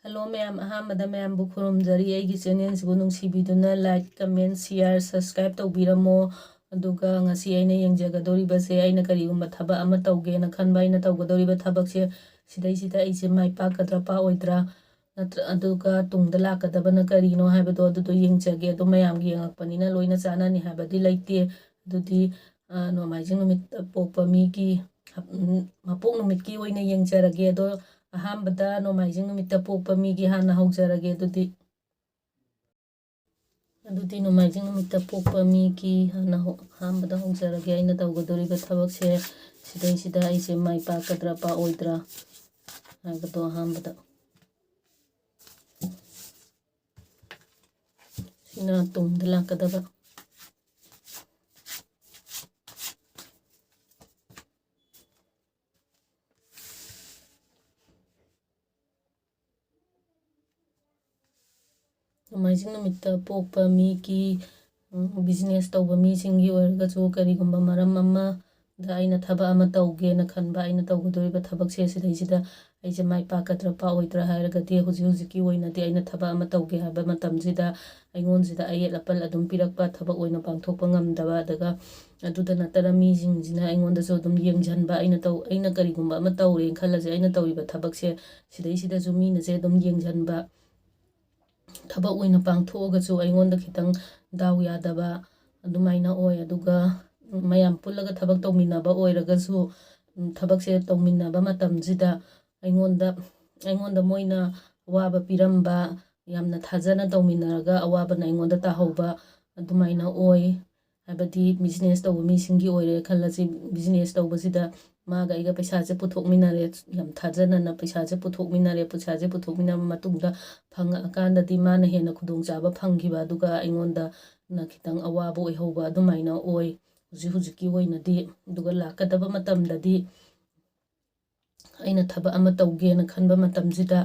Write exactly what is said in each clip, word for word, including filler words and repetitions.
Hello ꯃꯌꯥꯝ, ꯑꯍꯥꯟꯕꯗ ꯃꯌꯥꯝꯕꯨ ꯈꯨꯔꯨꯝꯖꯔꯤ꯫ ꯑꯩꯒꯤ ꯆꯦꯅꯦꯜꯁꯤꯕꯨ ꯅꯨꯡꯁꯤꯕꯤꯗꯨꯅ like, comment, share, subscribe ꯇꯧꯕꯤꯔꯝꯃꯣ꯫ ꯑꯗꯨꯒ ꯉꯁꯤ ꯑꯩꯅ ꯌꯦꯡꯖꯒꯗꯧꯔꯤꯕꯁꯦ, ꯑꯩꯅ ꯀꯔꯤꯒꯨꯝꯕ ꯊꯕꯛ ꯑꯃ ꯇꯧꯒꯦꯅ ꯈꯟꯕ, ꯑꯩꯅ ꯇꯧꯒꯗꯧꯔꯤꯕ ꯊꯕꯛꯁꯦ ꯁꯤꯗꯩꯁꯤꯗ ꯑꯩꯁꯦ ꯃꯥꯏ ꯄꯥꯛꯀꯗ꯭ꯔꯥ ꯄꯥꯛꯑꯣꯏꯗ꯭ꯔꯥ, ꯅꯠꯇ꯭ꯔ-, ꯑꯗꯨꯒ ꯇꯨꯡꯗ ꯂꯥꯛꯀꯗꯕꯅ ꯀꯔꯤꯅꯣ ꯍꯥꯏꯕꯗꯣ ꯑꯗꯨꯗꯣ ꯌꯦꯡꯖꯒꯦ꯫ ꯑꯗꯣ ꯃꯌꯥꯝꯒꯤ ꯌꯦꯡꯉꯛꯄꯅꯤꯅ ꯂꯣꯏꯅ ꯆꯥꯟꯅꯅꯤ ꯍꯥꯏꯕꯗꯤ ꯂꯩꯇꯦ꯫ ꯑꯗꯨꯗꯤ, ꯑ, ꯅꯣꯡꯃꯥꯏꯖꯤꯡ ꯅꯨꯃꯤꯠꯇ ꯄꯣꯛꯄ ꯃꯤꯒꯤ ꯍꯞ-, ꯎꯝ, ꯃꯄꯣꯛ ꯅꯨꯃꯤꯠꯀꯤ ꯑꯣꯏꯅ ꯌꯦꯡꯖꯔꯒꯦ꯫ ꯑꯗꯣ ꯑꯍꯥꯟꯕꯗ ꯅꯣꯡꯃꯥꯏꯖꯤꯡ ꯅꯨꯃꯤꯠꯇ ꯄꯣꯛꯄ ꯃꯤꯒꯤ ꯍꯥꯟꯅ ꯍꯧꯖꯔꯒꯦ꯫ ꯑꯗꯨꯗꯤ, ꯑꯗꯨꯗꯤ ꯅꯣꯡꯃꯥꯏꯖꯤꯡ ꯅꯨꯃꯤꯠꯇ ꯄꯣꯛꯄ ꯃꯤꯒꯤ ꯍꯥꯟꯅ ꯍꯧ-, ꯑꯍꯥꯟꯕꯗ ꯍꯧꯖꯔꯒꯦ꯫ ꯑꯩꯅ ꯇꯧꯒꯗꯧꯔꯤꯕ ꯊꯕꯛꯁꯦ ꯁꯤꯗꯩꯁꯤꯗ ꯑꯩꯁꯦ ꯃꯥꯏ ꯄꯥꯛꯀꯗ꯭ꯔꯥ ꯄꯥꯛꯑꯣꯏꯗ꯭ꯔꯥ ꯍꯥꯏꯕꯗꯣ ꯑꯍꯥꯟꯕꯗ꯫ ꯁꯤꯅ ꯇꯨꯡꯗ ꯂꯥꯛꯀꯗꯕ꯫ ꯅꯣꯡꯃꯥꯏꯖꯤꯡ ꯅꯨꯃꯤꯠꯇ ꯄꯣꯛꯄ ꯃꯤꯒꯤ, ꯎꯝ, business ꯇꯧꯕ ꯃꯤꯁꯤꯡꯒꯤ ꯑꯣꯏꯔꯒꯁꯨ ꯀꯔꯤꯒꯨꯝꯕ ꯃꯔꯝ ꯑꯃꯗ ꯑꯩꯅ ꯊꯕꯛ ꯑꯃ ꯇꯧꯒꯦꯅ ꯈꯟꯕ, ꯑꯩꯅ ꯇꯧꯒꯗꯧꯔꯤꯕ ꯊꯕꯛꯁꯦ ꯁꯤꯗꯩꯁꯤꯗ ꯑꯩꯁꯦ ꯃꯥꯏ ꯄꯥꯛꯀꯗ꯭ꯔꯥ ꯄꯥꯛꯑꯣꯏꯗ꯭ꯔꯥ ꯍꯥꯏꯔꯒꯗꯤ, ꯍꯧꯖꯤꯛ ꯍꯧꯖꯤꯛꯀꯤ ꯑꯣꯏꯅꯗꯤ ꯑꯩꯅ ꯊꯕꯛ ꯑꯃ ꯇꯧꯒꯦ ꯍꯥꯏꯕ ꯃꯇꯝꯁꯤꯗ ꯑꯩꯉꯣꯟꯁꯤꯗ ꯑꯌꯦꯠ ꯑꯄꯜ ꯑꯗꯨꯝ ꯄꯤꯔꯛꯄ, ꯊꯕꯛ ꯑꯣꯏꯅ ꯄꯥꯡꯊꯣꯛꯄ ꯉꯝꯗꯕ, ꯑꯗꯨꯒ ꯑꯗꯨꯗ ꯅꯠꯇꯅ ꯃꯤꯁꯤꯡꯁꯤꯅ ꯑꯩꯉꯣꯟꯗꯁꯨ ꯑꯗꯨꯝ ꯌꯦꯡꯁꯤꯟꯕ, ꯑꯩꯅ ꯇꯧ-, ꯑꯩꯅ ꯀꯔꯤꯒꯨꯝꯕ ꯑꯃ ꯇꯧꯔꯦꯅ ꯈꯜꯂꯁꯦ, ꯑꯩꯅ ꯇꯧꯔꯤꯕ ꯊꯕꯛꯁꯦ ꯁꯤꯗꯩꯁꯤꯗꯁꯨ ꯃꯤꯅꯁꯦ ꯑꯗꯨꯝ ꯌꯦꯡꯁꯤꯟꯕ, ꯊꯕꯛ ꯑꯣꯏꯅ ꯄꯥꯡꯊꯣꯛꯑꯒꯁꯨ ꯑꯩꯉꯣꯟꯗ ꯈꯤꯇꯪ ꯗꯥꯎ ꯌꯥꯗꯕ ꯑꯗꯨꯃꯥꯏꯅ ꯑꯣꯏ꯫ ꯑꯗꯨꯒ ꯃꯌꯥꯝ ꯄꯨꯜꯂꯒ ꯊꯕꯛ ꯇꯧꯃꯤꯟꯅꯕ ꯑꯣꯏꯔꯒꯁꯨ, ꯎꯝ, ꯊꯕꯛꯁꯦ ꯇꯧꯃꯤꯟꯅꯕ ꯃꯇꯝꯁꯤꯗ ꯑꯩꯉꯣꯟꯗ, ꯑꯩꯉꯣꯟꯗ ꯃꯣꯏꯅ ꯑꯋꯥꯕ ꯄꯤꯔꯝꯕ, ꯌꯥꯝꯅ ꯊꯥꯖꯅ ꯇꯧꯃꯤꯟꯅꯔꯒ ꯑꯋꯥꯕꯅ ꯑꯩꯉꯣꯟꯗ ꯇꯥꯍꯧꯕ ꯑꯗꯨꯃꯥꯏꯅ ꯑꯣꯏ꯫ ꯍꯥꯏꯕꯗꯤ business ꯇꯧꯕ ꯃꯤꯁꯤꯡꯒꯤ ꯑꯣꯏꯔꯦ ꯈꯜꯂꯁꯤ, business ꯇꯧꯕꯁꯤꯗ ꯃꯥꯒ ꯑꯩꯒ ꯄꯩꯁꯥꯁꯦ ꯄꯨꯊꯣꯛꯃꯤꯟꯅꯔꯦ, ꯌꯥꯝ ꯊꯥꯖꯅꯅ ꯄꯩꯁꯥꯁꯦ ꯄꯨꯊꯣꯛꯃꯤꯟꯅꯔꯦ꯫ ꯄꯩꯁꯥꯁꯦ ꯄꯨꯊꯣꯛꯃꯤꯟꯅꯔꯕ ꯃꯇꯨꯡꯗ ꯐꯪꯉꯛꯑꯀꯥꯟꯗꯗꯤ ꯃꯥꯅ ꯍꯦꯟꯅ ꯈꯨꯗꯣꯡꯆꯥꯕ ꯐꯪꯈꯤꯕ, ꯑꯗꯨꯒ ꯑꯩꯉꯣꯟꯗꯅ ꯈꯤꯇꯪ ꯑꯋꯥꯕ ꯑꯣꯏꯍꯧꯕ ꯑꯗꯨꯃꯥꯏꯅ ꯑꯣꯏ ꯍꯧꯖꯤꯛ ꯍꯧꯖꯤꯛꯀꯤ ꯑꯣꯏꯅꯗꯤ꯫ ꯑꯗꯨꯒ ꯂꯥꯛꯀꯗꯕ ꯃꯇꯝꯗꯗꯤ ꯑꯩꯅ ꯊꯕꯛ ꯑꯃ ꯇꯧꯒꯦꯅ ꯈꯟꯕ ꯃꯇꯝꯁꯤꯗ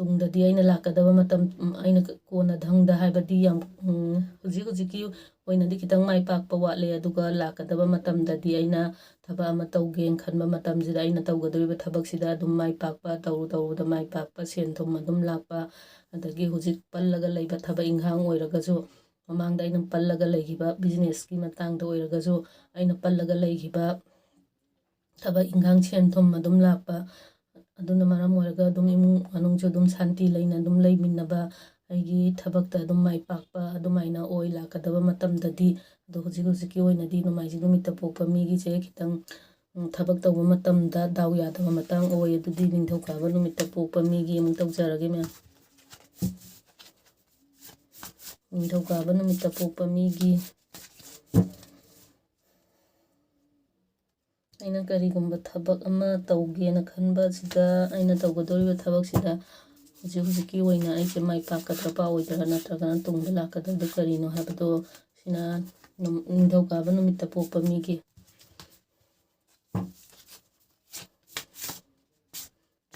ꯇꯨꯡꯗꯗꯤ ꯑꯩꯅ ꯂꯥꯛꯀꯗꯕ ꯃꯇꯝ, ꯎꯝ, ꯑꯩꯅ ꯀ-, ꯀꯣꯟꯅꯊꯪꯗ ꯍꯥꯏꯕꯗꯤ ꯌꯥꯝ, ꯎꯝ, ꯍꯧꯖꯤꯛ ꯍꯧꯖꯤꯛꯀꯤ ꯑꯣꯏꯅꯗꯤ ꯈꯤꯇꯪ ꯃꯥꯏ ꯄꯥꯛꯄ ꯋꯥꯠꯂꯦ, ꯑꯗꯨꯒ ꯂꯥꯛꯀꯗꯕ ꯃꯇꯝꯗꯗꯤ ꯑꯩꯅ ꯊꯕꯛ ꯑꯃ ꯇꯧꯒꯦꯅ ꯈꯟꯕ ꯃꯇꯝꯁꯤꯗ ꯑꯩꯅ ꯇꯧꯒꯗꯧꯔꯤꯕ ꯊꯕꯛꯁꯤꯗ ꯑꯗꯨꯝ ꯃꯥꯏ ꯄꯥꯛꯄ, ꯇꯧꯔꯨ ꯇꯧꯔꯨꯕꯗ ꯃꯥꯏ ꯄꯥꯛꯄ, ꯁꯦꯟ ꯊꯨꯝ ꯑꯗꯨꯝ ꯂꯥꯛꯄ, ꯑꯗꯒꯤ ꯍꯧꯖꯤꯛ ꯄꯜꯂꯒ ꯂꯩꯕ ꯊꯕꯛ ꯏꯪꯈꯥꯡ ꯑꯣꯏꯔꯒꯁꯨ, ꯃꯃꯥꯡꯗ ꯑꯩꯅ ꯄꯜꯂꯒ ꯂꯩꯈꯤꯕ businessꯀꯤ ꯃꯇꯥꯡꯗ ꯑꯣꯏꯔꯒꯁꯨ, ꯑꯩꯅ ꯄꯜꯂꯒ ꯂꯩꯈꯤꯕ ꯊꯕꯛ ꯏꯪꯈꯥꯡ, ꯁꯦꯟ ꯊꯨꯝ ꯑꯗꯨꯝ ꯂꯥꯛꯄ, ꯑꯗꯨꯅ ꯃꯔꯝ ꯑꯣꯏꯔꯒ ꯑꯗꯨꯝ ꯏꯃꯨꯡ ꯃꯅꯨꯡꯁꯨ ꯑꯗꯨꯝ ꯁꯥꯟꯇꯤ ꯂꯩꯅ ꯑꯗꯨꯝ ꯂꯩꯃꯤꯟꯅꯕ, ꯑꯩꯒꯤ ꯊꯕꯛꯇ ꯑꯗꯨꯝ ꯃꯥꯏ ꯄꯥꯛꯄ ꯑꯗꯨꯃꯥꯏꯅ ꯑꯣꯏ ꯂꯥꯛꯀꯗꯕ ꯃꯇꯝꯗꯗꯤ꯫ ꯑꯗꯣ ꯍꯧꯖꯤꯛ ꯍꯧꯖꯤꯛꯀꯤ ꯑꯣꯏꯅꯗꯤ ꯅꯣꯡꯃꯥꯏꯖꯤꯡ ꯅꯨꯃꯤꯠꯇ ꯄꯣꯛꯄ ꯃꯤꯒꯤꯁꯦ ꯈꯤꯇꯪ, ꯎꯝ, ꯊꯕꯛ ꯇꯧꯕ ꯃꯇꯝꯗ ꯗꯥꯎ ꯌꯥꯗꯕ ꯃꯇꯥꯡ ꯑꯣꯏ꯫ ꯑꯗꯨꯗꯤ ꯅꯤꯡꯊꯧꯀꯥꯕ ꯅꯨꯃꯤꯠꯇ ꯄꯣꯛꯄ ꯃꯤꯒꯤ ꯑꯃꯨꯛ ꯇꯧꯖꯔꯒꯦ, ꯃꯦꯝ꯫ ꯅꯤꯡꯊꯧꯀꯥꯕ ꯅꯨꯃꯤꯠꯇ ꯄꯣꯛꯄ ꯃꯤꯒꯤ, ꯑꯩꯅ ꯀꯔꯤꯒꯨꯝꯕ ꯊꯕꯛ ꯑꯃ ꯇꯧꯒꯦꯅ ꯈꯟꯕ ꯑꯁꯤꯗ, ꯑꯩꯅ ꯇꯧꯒꯗꯧꯔꯤꯕ ꯊꯕꯛꯁꯤꯗ ꯍꯧꯖꯤꯛ ꯍꯧꯖꯤꯛꯀꯤ ꯑꯣꯏꯅ ꯑꯩꯁꯦ ꯃꯥꯏ ꯄꯥꯛꯀꯗ꯭ꯔꯥ ꯄꯥꯛꯑꯣꯏꯗ꯭ꯔꯥ, ꯅꯠꯇ꯭ꯔꯒꯅ ꯇꯨꯡꯗ ꯂꯥꯛꯀꯗꯕꯗꯣ ꯀꯔꯤꯅꯣ ꯍꯥꯏꯕꯗꯣ, ꯁꯤꯅ ꯅꯨꯝ-, ꯅꯤꯡꯊꯧꯀꯥꯕ ꯅꯨꯃꯤꯠꯇ ꯄꯣꯛꯄ ꯃꯤꯒꯤ,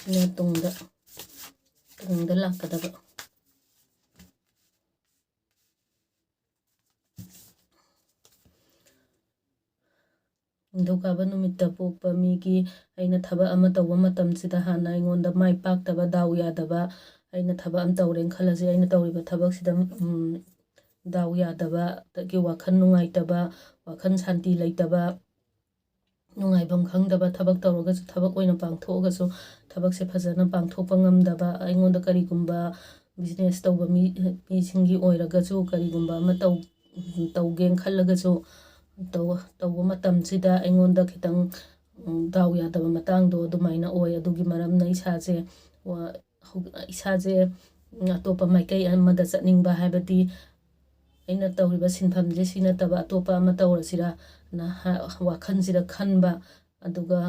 ꯁꯤꯅ ꯇꯨꯡꯗ, ꯇꯨꯡꯗ ꯂꯥꯛꯀꯗꯕ꯫ ꯅꯤꯡꯊꯧꯀꯥꯕ ꯅꯨꯃꯤꯠꯇ ꯄꯣꯛꯄ ꯃꯤꯒꯤ, ꯑꯩꯅ ꯊꯕꯛ ꯑꯃ ꯇꯧꯕ ꯃꯇꯝꯁꯤꯗ ꯍꯥꯟꯅ ꯑꯩꯉꯣꯟꯗ ꯃꯥꯏ ꯄꯥꯛꯇꯕ, ꯗꯥꯎ ꯌꯥꯗꯕ, ꯑꯩꯅ ꯊꯕꯛ ꯑꯃ ꯇꯧꯔꯦꯅ ꯈꯜꯂꯁꯤ, ꯑꯩꯅ ꯇꯧꯔꯤꯕ ꯊꯕꯛꯁꯤꯗ, ꯎꯝ, ꯗꯥꯎ ꯌꯥꯗꯕ, ꯑꯗꯒꯤ ꯋꯥꯈꯜ ꯅꯨꯡꯉꯥꯏꯇꯕ, ꯋꯥꯈꯜ ꯁꯥꯟꯇꯤ ꯂꯩꯇꯕ, ꯅꯨꯡꯉꯥꯏꯐꯝ ꯈꯪꯗꯕ, ꯊꯕꯛ ꯇꯧꯔꯒꯁꯨ, ꯊꯕꯛ ꯑꯣꯏꯅ ꯄꯥꯡꯊꯣꯛꯑꯒꯁꯨ ꯊꯕꯛꯁꯦ ꯐꯖꯅ ꯄꯥꯡꯊꯣꯛꯄ ꯉꯝꯗꯕ, ꯑꯩꯉꯣꯟꯗ ꯀꯔꯤꯒꯨꯝꯕ business ꯇꯧꯕ ꯃꯤ, ꯃꯤꯁꯤꯡꯒꯤ ꯑꯣꯏꯔꯒꯁꯨ ꯀꯔꯤꯒꯨꯝꯕ ꯑꯃ ꯇꯧ-, ꯇꯧꯒꯦꯅ ꯈꯜꯂꯒꯁꯨ ꯇꯧ-, ꯇꯧꯕ ꯃꯇꯝꯁꯤꯗ ꯑꯩꯉꯣꯟꯗ ꯈꯤꯇꯪ, ꯎꯝ, ꯗꯥꯎ ꯌꯥꯗꯕ ꯃꯇꯥꯡꯗꯣ ꯑꯗꯨꯃꯥꯏꯅ ꯑꯣꯏ꯫ ꯑꯗꯨꯒꯤ ꯃꯔꯝꯅ ꯏꯁꯥꯁꯦ ꯋꯥ-, ꯍꯧ-, ꯏꯁꯥꯁꯦ, ꯎꯝ, ꯑꯇꯣꯞꯄ ꯃꯥꯏꯀꯩ ꯑꯃꯗ ꯆꯠꯅꯤꯡꯕ, ꯍꯥꯏꯕꯗꯤ ꯑꯩꯅ ꯇꯧꯔꯤꯕ ꯁꯤꯟꯐꯝꯁꯦ ꯁꯤ ꯅꯠꯇꯕ ꯑꯇꯣꯞꯄ ꯑꯃ ꯇꯧꯔꯁꯤꯔꯥꯅ ꯍꯥ-, ꯋꯥꯈꯜꯁꯤꯗ ꯈꯟꯕ, ꯑꯗꯨꯒ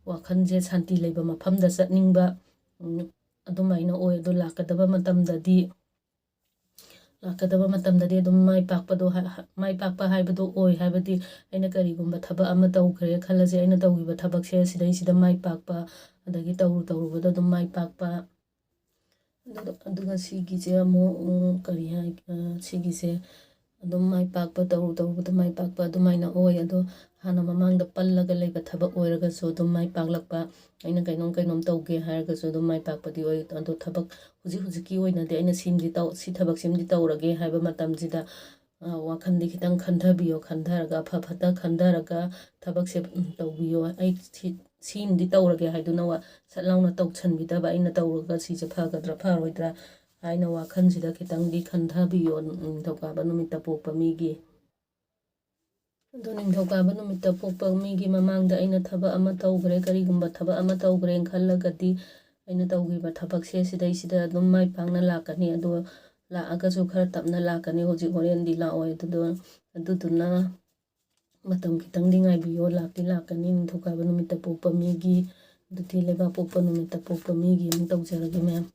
ꯋꯥꯈꯜꯁꯦ ꯁꯥꯟꯇꯤ ꯂꯩꯕ ꯃꯐꯝꯗ ꯆꯠꯅꯤꯡꯕ, ꯎꯝ, ꯑꯗꯨꯃꯥꯏꯅ ꯑꯣꯏ꯫ ꯑꯗꯣ ꯂꯥꯛꯀꯗꯕ ꯃꯇꯝꯗꯗꯤ, ꯂꯥꯛꯀꯗꯕ ꯃꯇꯝꯗꯗꯤ ꯑꯗꯨꯝ ꯃꯥꯏ ꯄꯥꯛꯄꯗꯣ ꯍꯥ-, ꯍꯥ-, ꯃꯥꯏ ꯄꯥꯛꯄ ꯍꯥꯏꯕꯗꯣ ꯑꯣꯏ꯫ ꯍꯥꯏꯕꯗꯤ ꯑꯩꯅ ꯀꯔꯤꯒꯨꯝꯕ ꯊꯕꯛ ꯑꯃ ꯇꯧꯈ꯭ꯔꯦ ꯈꯜꯂꯁꯦ, ꯑꯩꯅ ꯇꯧꯈꯤꯕ ꯊꯕꯛꯁꯦ ꯁꯤꯗꯩꯁꯤꯗ ꯃꯥꯏ ꯄꯥꯛꯄ, ꯑꯗꯒꯤ ꯇꯧꯔꯨ ꯇꯧꯔꯨꯕꯗ ꯑꯗꯨꯝ ꯃꯥꯏ ꯄꯥꯛꯄ, ꯑꯗꯨꯒ, ꯑꯗꯨꯒ ꯁꯤꯒꯤꯁꯦ ꯑꯃꯨꯛ, ꯎꯝ, ꯀꯔꯤ ꯍꯥꯏ, ꯑ, ꯁꯤꯒꯤꯁꯦ ꯑꯗꯨꯝ ꯃꯥꯏ ꯄꯥꯛꯄ, ꯇꯧꯔꯨ ꯇꯧꯔꯨꯕꯗ ꯃꯥꯏ ꯄꯥꯛꯄ ꯑꯗꯨꯃꯥꯏꯅ ꯑꯣꯏ꯫ ꯑꯗꯣ ꯍꯥꯟꯅ ꯃꯃꯥꯡꯗ ꯄꯜꯂꯒ ꯂꯩꯕ ꯊꯕꯛ ꯑꯣꯏꯔꯒꯁꯨ ꯑꯗꯨꯝ ꯃꯥꯏ ꯄꯥꯛꯂꯛꯄ, ꯑꯩꯅ ꯀꯩꯅꯣꯝ ꯀꯩꯅꯣꯝ ꯇꯧꯒꯦ ꯍꯥꯏꯔꯒꯁꯨ ꯑꯗꯨꯝ ꯃꯥꯏ ꯄꯥꯛꯄꯗꯤ ꯑꯣꯏ꯫ ꯑꯗꯣ ꯊꯕꯛ ꯍꯧꯖꯤꯛ ꯍꯧꯖꯤꯛꯀꯤ ꯑꯣꯏꯅꯗꯤ ꯑꯩꯅ ꯁꯤꯃꯗꯤ ꯇꯧ-, ꯁꯤ ꯊꯕꯛꯁꯤꯃꯗꯤ ꯇꯧꯔꯒꯦ ꯍꯥꯏꯕ ꯃꯇꯝꯁꯤꯗ, ꯑ, ꯋꯥꯈꯜꯗꯤ ꯈꯤꯇꯪ ꯈꯟꯊꯕꯤꯌꯣ꯫ ꯈꯟꯊꯔꯒ, ꯑꯐ ꯐꯠꯇ ꯈꯟꯊꯔꯒ ꯊꯕꯛꯁꯦ, ꯎꯝ, ꯇꯧꯕꯤꯌꯣ꯫ ꯑꯩ ꯁꯤ, ꯁꯤꯃꯗꯤ ꯇꯧꯔꯒꯦ ꯍꯥꯏꯗꯨꯅ ꯋꯥ-, ꯁꯠ ꯂꯥꯎꯅ ꯇꯧꯁꯟꯕꯤꯗꯕ, ꯑꯩꯅ ꯇꯧꯔꯒ ꯁꯤꯁꯦ ꯐꯒꯗ꯭ꯔꯥ ꯐꯔꯣꯏꯗ꯭ꯔꯥ ꯍꯥꯏꯅ ꯋꯥꯈꯜꯁꯤꯗ ꯈꯤꯇꯪꯗꯤ ꯈꯟꯊꯕꯤꯌꯣ, ꯅꯤꯡꯊꯧꯀꯥꯕ ꯅꯨꯃꯤꯠꯇ ꯄꯣꯛꯄ ꯃꯤꯒꯤ꯫ ꯑꯗꯣ ꯅꯤꯡꯊꯧꯀꯥꯕ ꯅꯨꯃꯤꯠꯇ ꯄꯣꯛꯄ ꯃꯤꯒꯤ ꯃꯃꯥꯡꯗ ꯑꯩꯅ ꯊꯕꯛ ꯑꯃ ꯇꯧꯈ꯭ꯔꯦ, ꯀꯔꯤꯒꯨꯝꯕ ꯊꯕꯛ ꯑꯃ ꯇꯧꯈ꯭ꯔꯦꯅ ꯈꯜꯂꯒꯗꯤ, ꯑꯩꯅ ꯇꯧꯈꯤꯕ ꯊꯕꯛꯁꯦ ꯁꯤꯗꯩꯁꯤꯗ ꯑꯗꯨꯝ ꯃꯥꯏ ꯄꯥꯛꯅ ꯂꯥꯛꯀꯅꯤ꯫ ꯑꯗꯣ ꯂꯥꯛꯑꯒꯁꯨ ꯈꯔ ꯇꯞꯅ ꯂꯥꯛꯀꯅꯤ, ꯍꯧꯖꯤꯛ ꯍꯣꯔꯦꯟꯗꯤ ꯂꯥꯛꯑꯣꯏ꯫ ꯑꯗꯨꯗꯣ, ꯑꯗꯨꯗꯨꯅ ꯃꯇꯝ ꯈꯤꯇꯪꯗꯤ ꯉꯥꯏꯕꯤꯌꯣ, ꯂꯥꯛꯇꯤ ꯂꯥꯛꯀꯅꯤ ꯅꯤꯡꯊꯧꯀꯥꯕ ꯅꯨꯃꯤꯠꯇ ꯄꯣꯛꯄ ꯃꯤꯒꯤ꯫ ꯑꯗꯨꯗꯤ ꯂꯩꯕꯥꯛ ꯄꯣꯛꯄ ꯅꯨꯃꯤꯠꯇ ꯄꯣꯛꯄ ꯃꯤꯒꯤ ꯑꯃꯨꯛ ꯇꯧꯖꯔꯒꯦ, ꯃꯌꯥꯝ꯫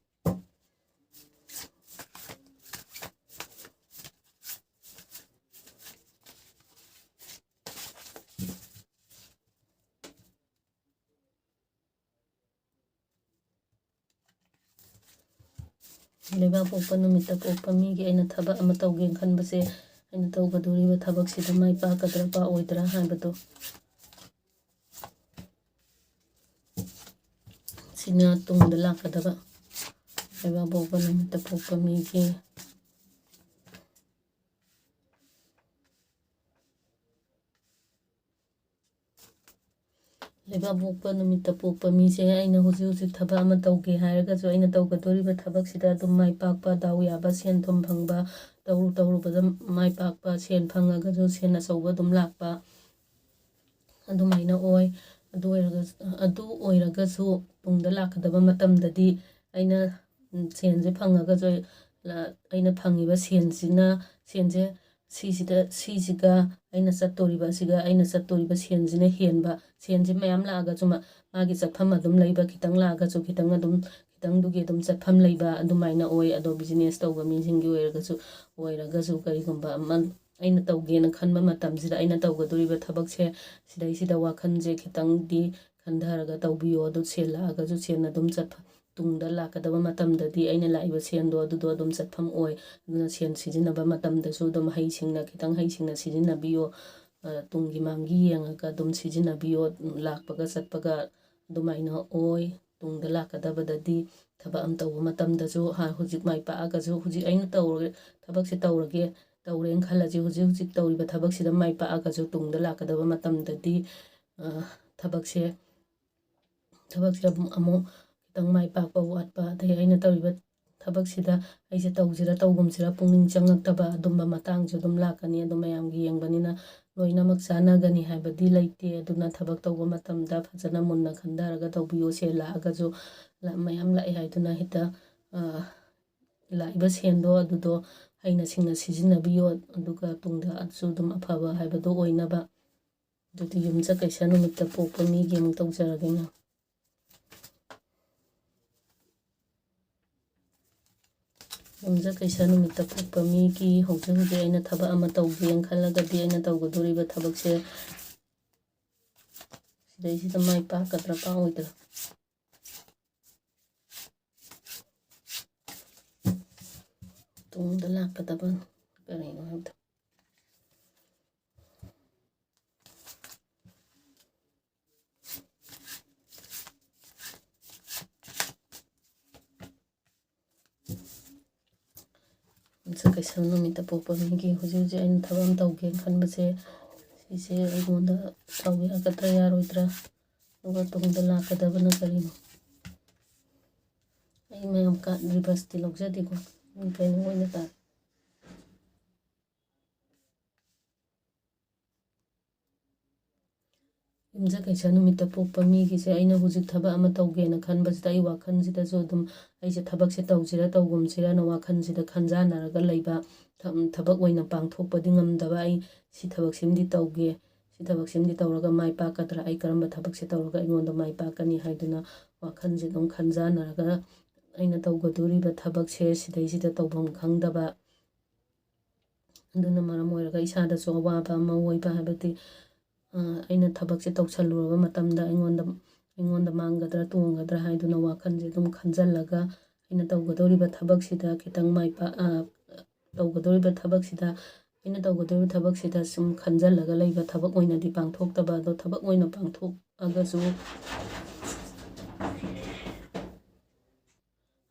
ꯂꯩꯕꯥꯛ ꯄꯣꯛꯄ ꯅꯨꯃꯤꯠꯇ ꯄꯣꯛꯄ ꯃꯤꯒꯤ ꯑꯩꯅ ꯊꯕꯛ ꯑꯃ ꯇꯧꯒꯦꯅ ꯈꯟꯕꯁꯦ, ꯑꯩꯅ ꯇꯧꯒꯗꯧꯔꯤꯕ ꯊꯕꯛꯁꯤꯗ ꯃꯥꯏ ꯄꯥꯛꯀꯗ꯭ꯔꯥ ꯄꯥꯛꯑꯣꯏꯗ꯭ꯔꯥ ꯍꯥꯏꯕꯗꯣ, ꯁꯤꯅ ꯇꯨꯡꯗ ꯂꯥꯛꯀꯗꯕ ꯂꯩꯕꯥꯛ ꯄꯣꯛꯄ ꯅꯨꯃꯤꯠꯇ ꯄꯣꯛꯄ ꯃꯤꯒꯤ꯫ ꯂꯩꯕꯥꯛ ꯄꯣꯛꯄ ꯅꯨꯃꯤꯠꯇ ꯄꯣꯛꯄ ꯃꯤꯁꯦ, ꯑꯩꯅ ꯍꯧꯖꯤꯛ ꯍꯧꯖꯤꯛ ꯊꯕꯛ ꯑꯃ ꯇꯧꯒꯦ ꯍꯥꯏꯔꯒꯁꯨ, ꯑꯩꯅ ꯇꯧꯒꯗꯧꯔꯤꯕ ꯊꯕꯛꯁꯤꯗ ꯑꯗꯨꯝ ꯃꯥꯏ ꯄꯥꯛꯄ, ꯗꯥꯎ ꯌꯥꯕ, ꯁꯦꯟ ꯊꯨꯝ ꯐꯪꯕ, ꯇꯧꯔꯨ ꯇꯧꯔꯨꯕꯗ ꯃꯥꯏ ꯄꯥꯛꯄ, ꯁꯦꯟ ꯐꯪꯉꯒꯁꯨ ꯁꯦꯟ ꯑꯆꯧꯕ ꯑꯗꯨꯝ ꯂꯥꯛꯄ, ꯑꯗꯨꯃꯥꯏꯅ ꯑꯣꯏ꯫ ꯑꯗꯨ ꯑꯣꯏꯔꯒꯁꯨ, ꯑꯗꯨ ꯑꯣꯏꯔꯒꯁꯨ ꯇꯨꯡꯗ ꯂꯥꯛꯀꯗꯕ ꯃꯇꯝꯗꯗꯤ ꯑꯩꯅ, ꯎꯝ, ꯁꯦꯟꯁꯦ ꯐꯪꯉꯒꯁꯨ, ꯂ-, ꯑꯩꯅ ꯐꯪꯉꯤꯕ ꯁꯦꯟꯁꯤꯅ, ꯁꯦꯟꯁꯦ ꯁꯤꯁꯤꯗ, ꯁꯤꯁꯤꯒ ꯑꯩꯅ ꯆꯠꯇꯣꯔꯤꯕ, ꯑꯁꯤꯒ ꯑꯩꯅ ꯆꯠꯇꯣꯔꯤꯕ ꯁꯦꯟꯁꯤꯅ ꯍꯦꯟꯕ, ꯁꯦꯟꯁꯦ ꯃꯌꯥꯝ ꯂꯥꯛꯑꯒꯁꯨ ꯃꯥ-, ꯃꯥꯒꯤ ꯆꯠꯐꯝ ꯑꯗꯨꯝ ꯂꯩꯕ, ꯈꯤꯇꯪ ꯂꯥꯛꯑꯒꯁꯨ ꯈꯤꯇꯪ ꯑꯗꯨꯝ, ꯈꯤꯇꯪꯗꯨꯒꯤ ꯑꯗꯨꯝ ꯆꯠꯐꯝ ꯂꯩꯕ ꯑꯗꯨꯃꯥꯏꯅ ꯑꯣꯏ꯫ ꯑꯗꯣ business ꯇꯧꯕ ꯃꯤꯁꯤꯡꯒꯤ ꯑꯣꯏꯔꯒꯁꯨ, ꯑꯣꯏꯔꯒꯁꯨ ꯀꯔꯤꯒꯨꯝꯕ ꯑꯃ ꯑꯩꯅ ꯇꯧꯒꯦꯅ ꯈꯟꯕ ꯃꯇꯝꯁꯤꯗ, ꯑꯩꯅ ꯇꯧꯒꯗꯧꯔꯤꯕ ꯊꯕꯛꯁꯦ, ꯁꯤꯗꯩꯁꯤꯗ ꯋꯥꯈꯜꯁꯦ ꯈꯤꯇꯪꯗꯤ ꯈꯟꯊꯔꯒ ꯇꯧꯕꯤꯌꯣ꯫ ꯑꯗꯨ ꯁꯦꯜ ꯂꯥꯛꯑꯒꯁꯨ ꯁꯦꯟ ꯑꯗꯨꯝ ꯆꯠꯐ-, ꯇꯨꯡꯗ ꯂꯥꯛꯀꯗꯕ ꯃꯇꯝꯗꯗꯤ ꯑꯩꯅ ꯂꯥꯛꯏꯕ ꯁꯦꯟꯗꯣ ꯑꯗꯨꯗꯣ ꯑꯗꯨꯝ ꯆꯠꯐꯝ ꯑꯣꯏ꯫ ꯑꯗꯨꯅ ꯁꯦꯟ ꯁꯤꯖꯤꯟꯅꯕ ꯃꯇꯝꯗꯁꯨ ꯑꯗꯨꯝ ꯍꯩꯁꯤꯡꯅ, ꯈꯤꯇꯪ ꯍꯩꯁꯤꯡꯅ ꯁꯤꯖꯤꯟꯅꯕꯤꯌꯣ꯫ ꯑ, ꯇꯨꯡꯒꯤ ꯃꯥꯡꯒꯤ ꯌꯦꯡꯉꯒ ꯑꯗꯨꯝ ꯁꯤꯖꯤꯟꯅꯕꯤꯌꯣ꯫ ꯂꯥꯛꯄꯒ ꯆꯠꯄꯒ ꯑꯗꯨꯃꯥꯏꯅ ꯑꯣꯏ꯫ ꯇꯨꯡꯗ ꯂꯥꯛꯀꯗꯕꯗꯗꯤ ꯊꯕꯛ ꯑꯃ ꯇꯧꯕ ꯃꯇꯝꯗꯁꯨ, ꯍꯥ, ꯍꯧꯖꯤꯛ ꯃꯥꯏ ꯄꯥꯛꯑꯒꯁꯨ, ꯍꯧꯖꯤꯛ ꯑꯩꯅ ꯇꯧꯔꯒ, ꯊꯕꯛꯁꯦ ꯇꯧꯔꯒꯦ, ꯇꯧꯔꯦꯅ ꯈꯜꯂꯁꯤ, ꯍꯧꯖꯤꯛ ꯍꯧꯖꯤꯛ ꯇꯧꯔꯤꯕ ꯊꯕꯛꯁꯤꯗ ꯃꯥꯏ ꯄꯥꯛꯑꯒꯁꯨ ꯇꯨꯡꯗ ꯂꯥꯛꯀꯗꯕ ꯃꯇꯝꯗꯗꯤ, ꯑ, ꯊꯕꯛꯁꯦ, ꯊꯕꯛꯁꯦ ꯑꯃꯨꯛ, ꯑꯃꯨꯛ ꯈꯤꯇꯪ ꯃꯥꯏ ꯄꯥꯛꯄ ꯋꯥꯠꯄ, ꯑꯗꯩ ꯑꯩꯅ ꯇꯧꯔꯤꯕ ꯊꯕꯛꯁꯤꯗ ꯑꯩꯁꯦ ꯇꯧꯁꯤꯔꯥ ꯇꯧꯒꯨꯝꯁꯤꯔꯥ ꯄꯨꯛꯅꯤꯡ ꯆꯪꯉꯛꯇꯕ ꯑꯗꯨꯝꯕ ꯃꯇꯥꯡꯁꯨ ꯑꯗꯨꯝ ꯂꯥꯛꯀꯅꯤ꯫ ꯑꯗꯨ ꯃꯌꯥꯝꯒꯤ ꯌꯦꯡꯕꯅꯤꯅ ꯂꯣꯏꯅꯃꯛ ꯆꯥꯟꯅꯒꯅꯤ ꯍꯥꯏꯕꯗꯤ ꯂꯩꯇꯦ꯫ ꯑꯗꯨꯅ ꯊꯕꯛ ꯇꯧꯕ ꯃꯇꯝꯗ ꯐꯖꯅ ꯃꯨꯟꯅ ꯈꯟꯊꯔꯒ ꯇꯧꯕꯤꯌꯨ꯫ ꯁꯦꯜ ꯂꯥꯛꯑꯒꯁꯨ ꯂꯥ-, ꯃꯌꯥꯝ ꯂꯥꯛꯑꯦ ꯍꯥꯏꯗꯨꯅ ꯍꯦꯛꯇ, ꯑ, ꯂꯥꯛꯏꯕ ꯁꯦꯟꯗꯣ ꯑꯗꯨꯗꯣ ꯍꯩꯅ ꯁꯤꯡꯅ ꯁꯤꯖꯤꯟꯅꯕꯤꯌꯣ꯫ ꯑꯗꯨꯒ ꯇꯨꯡꯗꯁꯨ ꯑꯗꯨꯝ ꯑꯐꯕ ꯍꯥꯏꯕꯗꯣ ꯑꯣꯏꯅꯕ꯫ ꯑꯗꯨꯗꯤ ꯌꯨꯝꯁꯀꯩꯁ ꯅꯨꯃꯤꯠꯇ ꯄꯣꯛꯄ ꯃꯤꯒꯤ ꯑꯃꯨꯛ ꯇꯧꯖꯔꯒꯦ ꯉꯥ꯫ ꯌꯨꯝꯁꯀꯩꯁ ꯅꯨꯃꯤꯠꯇ ꯄꯣꯛꯄ ꯃꯤꯒꯤ ꯍꯧꯖꯤꯛ ꯍꯧꯖꯤꯛ ꯑꯩꯅ ꯊꯕꯛ ꯑꯃ ꯇꯧꯒꯦꯅ ꯈꯜꯂꯒꯗꯤ ꯑꯩꯅ ꯇꯧꯒꯗꯧꯔꯤꯕ ꯊꯕꯛꯁꯦ ꯁꯤꯗꯩꯁꯤꯗ ꯃꯥꯏ ꯄꯥꯛꯀꯗ꯭ꯔꯥ ꯄꯥꯛꯑꯣꯏꯗ꯭ꯔꯥ? ꯇꯨꯡꯗ ꯂꯥꯛꯀꯗꯕ ꯀꯔꯤꯅꯣ ꯍꯥꯏꯕꯗꯣ꯫ ꯌꯨꯝꯁꯀꯩꯁ ꯅꯨꯃꯤꯠꯇ ꯄꯣꯛꯄ ꯃꯤꯒꯤ ꯍꯧꯖꯤꯛ ꯍꯧꯖꯤꯛ ꯑꯩꯅ ꯊꯕꯛ ꯑꯃ ꯇꯧꯒꯦꯅ ꯈꯟꯕꯁꯦ, ꯁꯤꯁꯦ ꯑꯩꯉꯣꯟꯗ ꯇꯧꯕ ꯌꯥꯒꯗ꯭ꯔꯥ ꯌꯥꯔꯣꯏꯗ꯭ꯔꯥ? ꯑꯗꯨꯒ ꯇꯨꯡꯗ ꯂꯥꯛꯀꯗꯕꯅ ꯀꯔꯤꯅꯣ? ꯑꯩ ꯃꯌꯥꯝ ꯀꯥꯔꯗ ꯔꯤꯚꯔꯁꯇꯤ ꯂꯧꯖꯗꯦꯀꯣ, ꯀꯩꯅꯣ ꯑꯣꯏꯅ ꯇꯥꯔꯦ꯫ ꯌꯨꯝꯁꯀꯩꯁ ꯅꯨꯃꯤꯠꯇ ꯄꯣꯛꯄ ꯃꯤꯒꯤꯁꯦ ꯑꯩꯅ ꯍꯧꯖꯤꯛ ꯊꯕꯛ ꯑꯃ ꯇꯧꯒꯦꯅ ꯈꯟꯕꯁꯤꯗ ꯑꯩ ꯋꯥꯈꯜꯁꯤꯗꯁꯨ ꯑꯗꯨꯝ ꯑꯩꯁꯦ ꯊꯕꯛꯁꯦ ꯇꯧꯁꯤꯔꯥ ꯇꯧꯒꯨꯝꯁꯤꯔꯥꯅ ꯋꯥꯈꯜꯁꯤꯗ ꯈꯟꯖꯥꯟꯅꯔꯒ ꯂꯩꯕ, ꯊ-, ꯊꯕꯛ ꯑꯣꯏꯅ ꯄꯥꯡꯊꯣꯛꯄꯗꯤ ꯉꯝꯗꯕ, ꯑꯩ ꯁꯤ ꯊꯕꯛꯁꯤꯃꯗꯤ ꯇꯧꯒꯦ, ꯁꯤ ꯊꯕꯛꯁꯤꯃꯗꯤ ꯇꯧꯔꯒ ꯃꯥꯏ ꯄꯥꯛꯀꯗ꯭ꯔꯥ, ꯑꯩ ꯀꯔꯝꯕ ꯊꯕꯛꯁꯦ ꯇꯧꯔꯒ ꯑꯩꯉꯣꯟꯗ ꯃꯥꯏ ꯄꯥꯛꯀꯅꯤ ꯍꯥꯏꯗꯨꯅ ꯋꯥꯈꯜꯁꯦ ꯑꯗꯨꯝ ꯈꯟꯖꯥꯟꯅꯔꯒ ꯑꯩꯅ ꯇꯧꯒꯗꯧꯔꯤꯕ ꯊꯕꯛꯁꯦ ꯁꯤꯗꯩꯁꯤꯗ ꯇꯧꯐꯝ ꯈꯪꯗꯕ, ꯑꯗꯨꯅ ꯃꯔꯝ ꯑꯣꯏꯔꯒ ꯏꯁꯥꯗꯁꯨ ꯑꯋꯥꯕ ꯑꯃ ꯑꯣꯏꯕ, ꯍꯥꯏꯕꯗꯤ, ꯑ, ꯑꯩꯅ ꯊꯕꯛꯁꯦ ꯇꯧꯁꯜꯂꯨꯔꯕ ꯃꯇꯝꯗ ꯑꯩꯉꯣꯟꯗ ꯑꯩꯉꯣꯟꯗ ꯃꯥꯡꯒꯗ꯭ꯔꯥ ꯇꯣꯡꯒꯗ꯭ꯔꯥ ꯍꯥꯏꯗꯨꯅ ꯋꯥꯈꯜꯁꯦ ꯑꯗꯨꯝ ꯈꯟꯖꯜꯂꯒ ꯑꯩꯅ ꯇꯧꯒꯗꯧꯔꯤꯕ ꯊꯕꯛꯁꯤꯗ ꯈꯤꯇꯪ ꯃꯥꯏ ꯄꯥꯛ-, ꯑ, ꯇꯧꯒꯗꯧꯔꯤꯕ ꯊꯕꯛꯁꯤꯗ, ꯑꯩꯅ ꯇꯧꯒꯗꯧꯔꯤꯕ ꯊꯕꯛꯁꯤꯗ ꯁꯨꯝ ꯈꯟꯖꯜꯂꯒ ꯂꯩꯕ, ꯊꯕꯛ ꯑꯣꯏꯅꯗꯤ ꯄꯥꯡꯊꯣꯛꯇꯕ꯫ ꯑꯗꯣ ꯊꯕꯛ ꯑꯣꯏꯅ ꯄꯥꯡꯊꯣꯛꯑꯒꯁꯨ,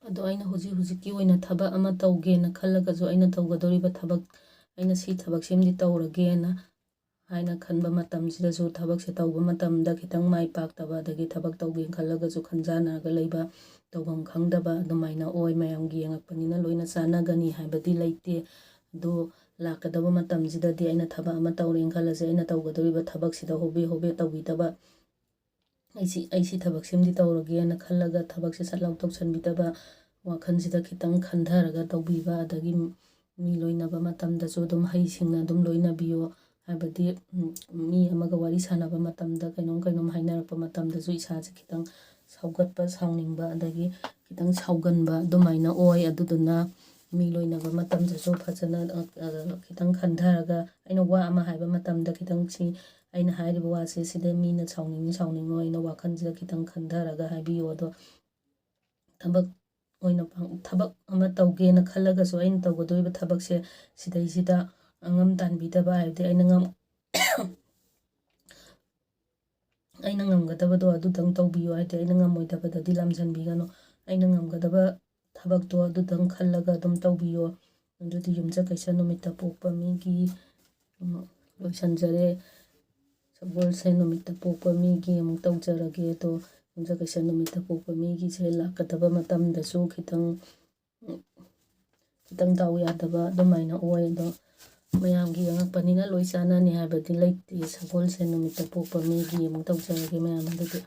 ꯑꯗꯣ ꯑꯩꯅ ꯍꯧꯖꯤꯛ ꯍꯧꯖꯤꯛꯀꯤ ꯑꯣꯏꯅ ꯊꯕꯛ ꯑꯃ ꯇꯧꯒꯦꯅ ꯈꯜꯂꯒꯁꯨ, ꯑꯩꯅ ꯇꯧꯒꯗꯧꯔꯤꯕ ꯊꯕꯛ, ꯑꯩꯅ ꯁꯤ ꯊꯕꯛꯁꯤꯃꯗꯤ ꯇꯧꯔꯒꯦꯅ ꯍꯥꯏꯅ ꯈꯟꯕ ꯃꯇꯝꯁꯤꯗꯁꯨ ꯊꯕꯛꯁꯦ ꯇꯧꯕ ꯃꯇꯝꯗ ꯈꯤꯇꯪ ꯃꯥꯏ ꯄꯥꯛꯇꯕ, ꯑꯗꯒꯤ ꯊꯕꯛ ꯇꯧꯒꯦꯅ ꯈꯜꯂꯒꯁꯨ ꯈꯟꯖꯥꯟꯅꯔꯒ ꯂꯩꯕ, ꯇꯧꯐꯝ ꯈꯪꯗꯕ ꯑꯗꯨꯃꯥꯏꯅ ꯑꯣꯏ꯫ ꯃꯌꯥꯝꯒꯤ ꯌꯦꯡꯉꯛꯄꯅꯤꯅ ꯂꯣꯏꯅ ꯆꯥꯟꯅꯒꯅꯤ ꯍꯥꯏꯕꯗꯤ ꯂꯩꯇꯦ꯫ ꯑꯗꯣ ꯂꯥꯛꯀꯗꯕ ꯃꯇꯝꯁꯤꯗꯗꯤ ꯑꯩꯅ ꯊꯕꯛ ꯑꯃ ꯇꯧꯔꯦꯅ ꯈꯜꯂꯁꯦ, ꯑꯩꯅ ꯇꯧꯒꯗꯧꯔꯤꯕ ꯊꯕꯛꯁꯤꯗ ꯍꯣꯕꯦ ꯍꯣꯕꯦ ꯇꯧꯕꯤꯗꯕ, ꯑꯩ ꯁꯤ, ꯑꯩ ꯁꯤ ꯊꯕꯛꯁꯤꯃꯗꯤ ꯇꯧꯔꯒꯦꯅ ꯈꯜꯂꯒ ꯊꯕꯛꯁꯦ ꯁꯠ ꯂꯥꯎ ꯇꯧꯁꯟꯕꯤꯗꯕ, ꯋꯥꯈꯜꯁꯤꯗ ꯈꯤꯇꯪ ꯈꯟꯊꯔꯒ ꯇꯧꯕꯤꯕ, ꯑꯗꯒꯤ ꯃꯤ ꯂꯣꯏꯅꯕ ꯃꯇꯝꯗꯁꯨ ꯑꯗꯨꯝ ꯍꯩꯁꯤꯡꯅ ꯑꯗꯨꯝ ꯂꯣꯏꯅꯕꯤꯌꯣ꯫ ꯍꯥꯏꯕꯗꯤ, ꯎꯝ, ꯃꯤ ꯑꯃꯒ ꯋꯥꯔꯤ ꯁꯥꯟꯅꯕ ꯃꯇꯝꯗ, ꯀꯩꯅꯣꯝ ꯀꯩꯅꯣꯝ ꯍꯥꯏꯅꯔꯛꯄ ꯃꯇꯝꯗꯁꯨ ꯏꯁꯥꯁꯦ ꯈꯤꯇꯪ ꯁꯥꯎꯒꯠꯄ, ꯁꯥꯎꯅꯤꯡꯕ, ꯑꯗꯒꯤ ꯈꯤꯇꯪ ꯁꯥꯎꯒꯟꯕ ꯑꯗꯨꯃꯥꯏꯅ ꯑꯣꯏ꯫ ꯑꯗꯨꯗꯨꯅ ꯃꯤ ꯂꯣꯏꯅꯕ ꯃꯇꯝꯗꯁꯨ ꯐꯖꯅ, ꯑ, ꯑ, ꯈꯤꯇꯪ ꯈꯟꯊꯔꯒ, ꯑꯩꯅ ꯋꯥ ꯑꯃ ꯍꯥꯏꯕ ꯃꯇꯝꯗ ꯈꯤꯇꯪ ꯁꯤ, ꯑꯩꯅ ꯍꯥꯏꯔꯤꯕ ꯋꯥꯁꯦ ꯁꯤꯗ ꯃꯤꯅ ꯁꯥꯎꯅꯤꯡꯉꯤ ꯁꯥꯎꯅꯤꯡꯉꯣꯏꯅ ꯋꯥꯈꯜꯁꯤꯗ ꯈꯤꯇꯪ ꯈꯟꯊꯔꯒ ꯍꯥꯏꯕꯤꯌꯨ꯫ ꯑꯗꯣ ꯊꯕꯛ ꯑꯣꯏꯅ ꯄꯥꯡ-, ꯊꯕꯛ ꯑꯃ ꯇꯧꯒꯦꯅ ꯈꯜꯂꯒꯁꯨ, ꯑꯩꯅ ꯇꯧꯒꯗꯧꯔꯤꯕ ꯊꯕꯛꯁꯦ ꯁꯤꯗꯩꯁꯤꯗ ꯑꯉꯝ ꯇꯥꯟꯕꯤꯗꯕ, ꯍꯥꯏꯕꯗꯤ ꯑꯩꯅ ꯉꯝ-, ꯑꯩꯅ ꯉꯝꯒꯗꯕꯗꯣ ꯑꯗꯨꯗꯪ ꯇꯧꯕꯤꯌꯨ, ꯍꯥꯏꯗꯤ ꯑꯩꯅ ꯉꯝꯃꯣꯏꯗꯕꯗꯗꯤ ꯂꯥꯝꯁꯤꯟꯕꯤꯒꯅꯨ꯫ ꯑꯩꯅ ꯉꯝꯒꯗꯕ ꯊꯕꯛꯇꯣ ꯑꯗꯨꯗꯪ ꯈꯜꯂꯒ ꯑꯗꯨꯝ ꯇꯧꯕꯤꯌꯣ꯫ ꯑꯗꯨꯗꯤ ꯌꯨꯝꯁꯀꯩꯁ ꯅꯨꯃꯤꯠꯇ ꯄꯣꯛꯄ ꯃꯤꯒꯤ, ꯎꯝ, ꯂꯣꯏꯁꯤꯟꯖꯔꯦ꯫ ꯁꯒꯣꯜꯁꯦꯟ ꯅꯨꯃꯤꯠꯇ ꯄꯣꯛꯄ ꯃꯤꯒꯤ ꯑꯃꯨꯛ ꯇꯧꯖꯔꯒꯦ꯫ ꯑꯗꯣ ꯌꯨꯝꯁꯀꯩꯁ ꯅꯨꯃꯤꯠꯇ ꯄꯣꯛꯄ ꯃꯤꯒꯤꯁꯦ ꯂꯥꯛꯀꯗꯕ ꯃꯇꯝꯗꯁꯨ ꯈꯤꯇꯪ, ꯈꯤꯇꯪ ꯗꯥꯎ ꯌꯥꯗꯕ ꯑꯗꯨꯃꯥꯏꯅ ꯑꯣꯏ꯫ ꯑꯗꯣ ꯃꯌꯥꯝꯒꯤ ꯌꯦꯡꯉꯛꯄꯅꯤꯅ ꯂꯣꯏ ꯆꯥꯟꯅꯅꯤ ꯍꯥꯏꯕꯗꯤ ꯂꯩꯇꯦ꯫ ꯁꯒꯣꯜꯁꯦꯟ ꯅꯨꯃꯤꯠꯇ ꯄꯣꯛꯄ ꯃꯤꯒꯤ ꯑꯃꯨꯛ ꯇꯧꯖꯔꯒꯦ ꯃꯌꯥꯝ ꯑꯗꯨꯗꯤ꯫